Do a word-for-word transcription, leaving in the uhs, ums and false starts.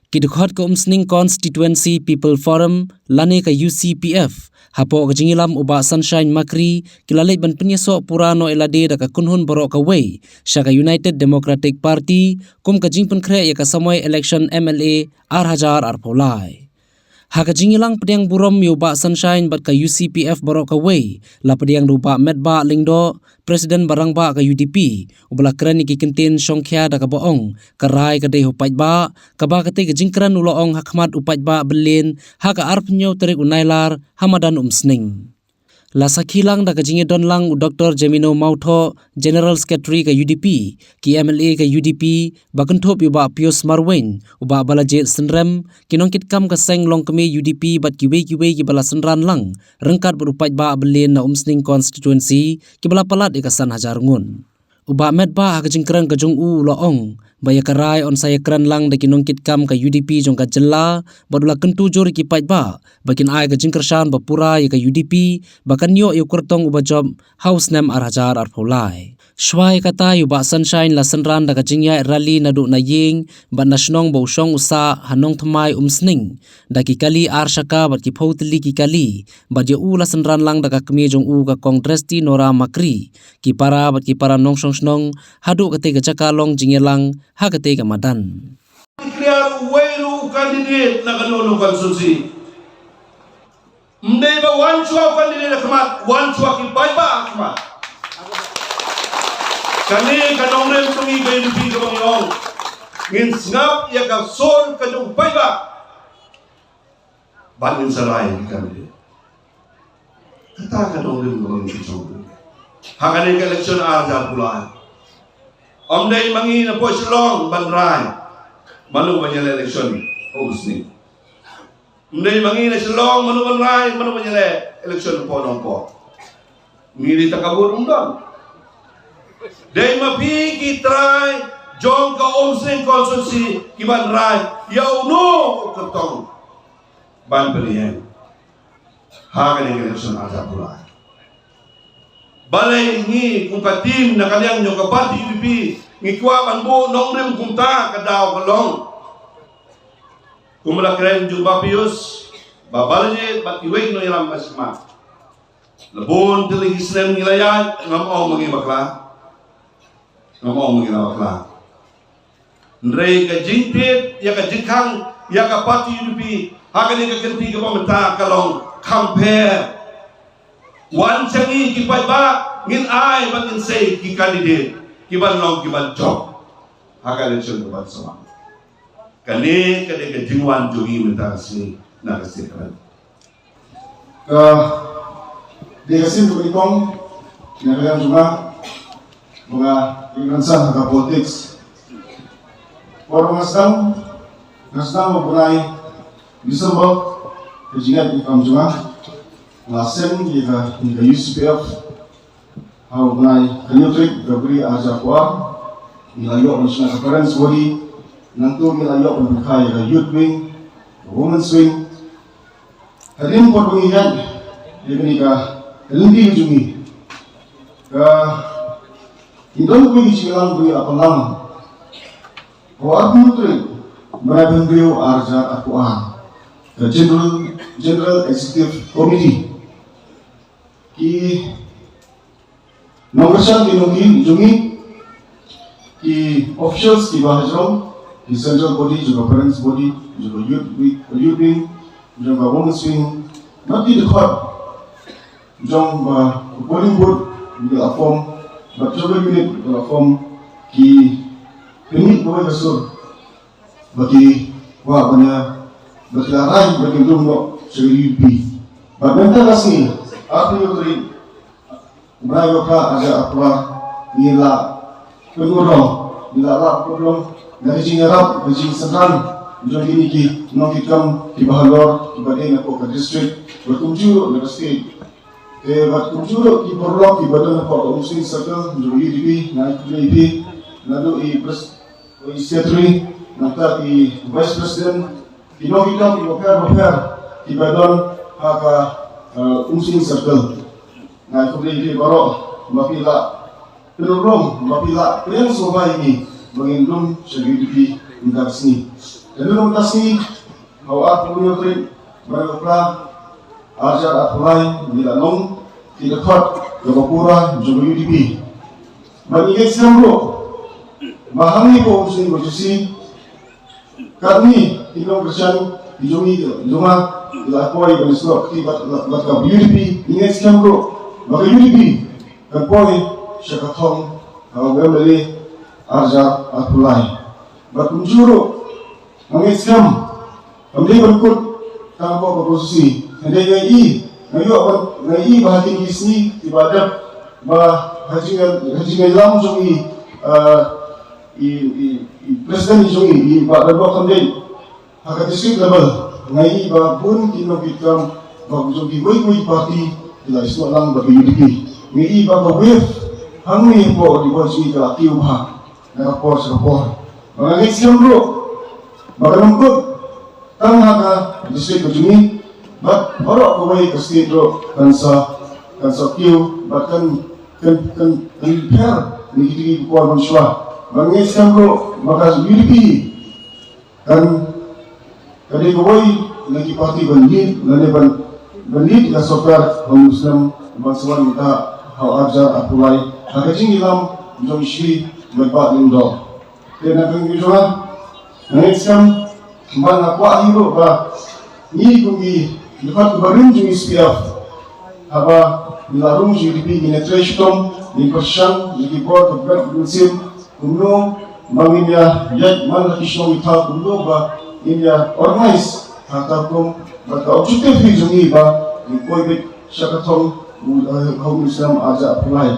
Ki dkhot ka Umsning Constituency People Forum lane ka U C P F hapoh ka jingïalam u Bah Sunshine Makri ki la leit ban pynïasoh pura noh ïa lade da ka kynhun baroh kawei sha ka United Democratic Party kum ka jingpynkhreh ïa ka samoi election M L A ar hajar arphew lai. Ha ka jingïalang pdiang burom ïa u Bah Sunshine bad ka U C P F baroh kawei la pdiang da u Bah Metbah Lyngdoh, President ba rangbah ka U D P, uba la kren ïa ki kyntien shongkhia da kaba ong ka rai ka dei ha u paidbah, kaba katei ka jingkren u la ong ha khmat u paidbah Byllien ha ka arphew hynñiew tarik u Nailar ha madan Umsning. La sakhi lang da ka jingïadon lang u Doctor Jemino Mawthoh, General Secretary ka U D P, ki M L A ka U D P, ba kynthup ïa u Bah Pius Marwein, u Bah Balajied Synrem, ki nongkitkam ka seng longkmie U D P bad kiwei kiwei kiba la synran lang ryngkat bad u paidbah Byllien na Umsning Constituency kiba la palat ïa ka san hajar ngut. U Bah Metbah ha ka jingkren ka jong u u la ong ba ïa ka rai yn sa ïakren lang da ki nongkitkam ka U D P jong ka jylla bad u la kyntu jur ïa ki paidbah ba kin ai ka jingkyrshan ba pura ïa ka U D P ba kan ïoh ïa u kyrtong uba jop ha u snem ar hajar arphew lai. Shuwa ïa kata ïa u Bah Sunshine la synran da ka jingïaid rally naduh na ïing bad na shnong ba u shong u sah ha Nongthymmai Umsning da ki kali ar shaka bad ki phew tylli ki kali bad ïa u la synran lang da ka kmie jong u ka Kong Dresty Nora Makri, ki para bad ki para nongshong shnong haduh katei ka jaka long jingïalang ha katei ka madan. Declare uwei ruh u candidate na kano kano constituency. Ym dei ba wan shuwa u candidate ha khmat, wan shuwa ki paidbah ha khmat. Kane ka nongrim jong ngi ka U D P kaba ngi ong, ngin sngap ïa ka sur ka jong u paidbah. Ban ngin sa rai ïa ki candidate. Kata ka nongrim kaba ngi shong. Ha kane ka election ar hajar arphew lai, ym dei ma ngi na poh Shillong ban rai mano ban ïaleh election ha Umsning. Ym dei ma ngi na Shillong mano ban rai mano ban ïaleh election ha poh Nongpoh. Ngi dei tang ka vote ym don. Dei ma phi ki trai jong ka Umsning constituency ki ban rai ïa uno u kyrtong ban pynïeng ha kane ka election ar hajar arphew lai. Balei ngi kum ka team na ka liang jong ka party U D P ngi kwah ban buh nongrim kumta? Ka daw ka long kumba la kren jong Bah Pius, Bah Balajied bad kiwei ki nongïalam ba shisha. La bun tylli ki snem ngi la ïaid, ngam ong ma ngi bakla. Ngam ong ma ngi la bakla. Hynrei ka jingtied ïa ka jingkhang ïa ka party U D P ha kane ka kynti kaba mynta ka long kham pher. Wan sha ngi ki paidbah, ngin ai bad ngin sei ki candidate ki ban long ki ban jop ha ka election kaba sa wan. Kane ka dei ka jingwan jong ngi mynta ka sngi na ka state. Ka dei ka sien kaba nyngkong na ka liang jong nga ba nga ïa ka rynsan ha ka politics. Por ba nga sdang, nga sdang ha u bnai December, ka jingïaid kam jong nga, nga seng ïa ka, ïa ka U C P F. Ha u bnai hynñiew tarik February ar hajar arphew ar, ngi la ïoh ban shna ka parents body, nangta ngi la ïoh ban pynkhih ïa ka youth wing, ka women's wing. Hadien por ba ngi ïaid ïa kane ka lynti ka jong ngi, ka ngi don kawei ka jingïalang ba ngi la pynlang. Ha u arphew tarik bnai ba hynriew ar hajar arphew ar, ka General, General Executive Committee, ki nongkyrshan ki nongki jong ngi, ki officials kiba hajrong, ki central body jong ka parents body, jong ka youth wing, youth wing, jong ka women's wing, bad ki dkhot jong ka polling booth ba la form, bad jong ka unit ba la form, ki pynmih kawei ka sur ba ki kwah ban ïa, ba ki la rai ba kin rung noh sha ka U D P. Bad mynta ka sngi, arphew tarik u bnai ba phra ar hajar arphew ar, ngi la pynurlong, ngi la lap pynurlong na ka jingïarap, ka jingsynran jong kine ki nongkitkam kiba halor, kiba dei na poh ka district bad kumjuh ruh na ka state. Te bad kumjuh ruh ki paralok kiba don hapoh ka Umsning Circle jong ka U D P, nga ai khublei ïa phi, naduh i pres-, i secretary, nangta i vice president, ki nongkitkam kiba pher ba pher kiba don ha ka, eh, Umsning Circle. Nga ai khublei ïa phi baroh ba phi la pynurlong, ba phi la pynïeng sngewbha ïa ngi ba ngin rung sha ka U D P mynta ka sngi. Te ngi long ta sngi ha u arphew hynñiew tarik bnai ba phra, arhajar arphew lai, ngi la long ki dkhot kaba pura jong ka U D P. Bad ngi ngeit skhem ruh ba hangne hapoh Umsning Constituency, katni ki nongkyrshan ki jong ngi, jong nga, ki la poi ban snoh kti bad, bad ka U D P. Ngi ngeit skhem ruh ba ka U D P kan poi sha ka thong ha u M L A arhajar arphew lai. Bad kumjuh ruh nga ngeit skhem, kam dei ban kut tang hapoh ka constituency. Hynrei nga i, nga ïoh ban, nga i ba ha kine ki sngi kiba dep, ba ha jing, ha jingïalam jong i, ah, i, i, i president jong i, i Bah Doitabok Khamdeiñ, ha ka district level, nga i ba bun ki nongkitkam ba jong kiwei kiwei ki party ki la ïasnoh lang bad ka U D P. Nga i ba ka wave hangne hapoh Ri Bhoi jong ngi ka la kiew bha na ka por sha ka por. Ba nga ngeit skhem ruh ba kan ym kut tang ha ka district ka jong ngi, bad baroh kawei ka state ruh kan sa, kan sa kiew bad kan, kan, kan, kan pher na kitei ki por mynshuwa. Ba nga ngeit skhem ruh ba ka U D P kan, ka dei kawei na ki party ban lead, lane ban, ban lead ka sorkar ha u snem ban sa wan mynta ha u arhajar arphew lai, ha ka jingïalam jong i Shri Metbah Lyngdoh. Te na ka liang jong nga, nga ngeit skhem, bad nga kwah hi ruh ba ngi kum ki dkhot kiba rim jong i C P F, haba ngi la rung jong i U D P, ngin ïatrei shitom, ngin pyrshang, ngin ki bor ka bret ka mynsiem, kumno ba ngin ïa ïaid man la ki shnong ki thaw, kumno ba ngin ïa organize ha ka kum, bad ka objective hi jong ngi ba ngin poi beit sha ka thong, uh, ha u snem arhajar arphew lai.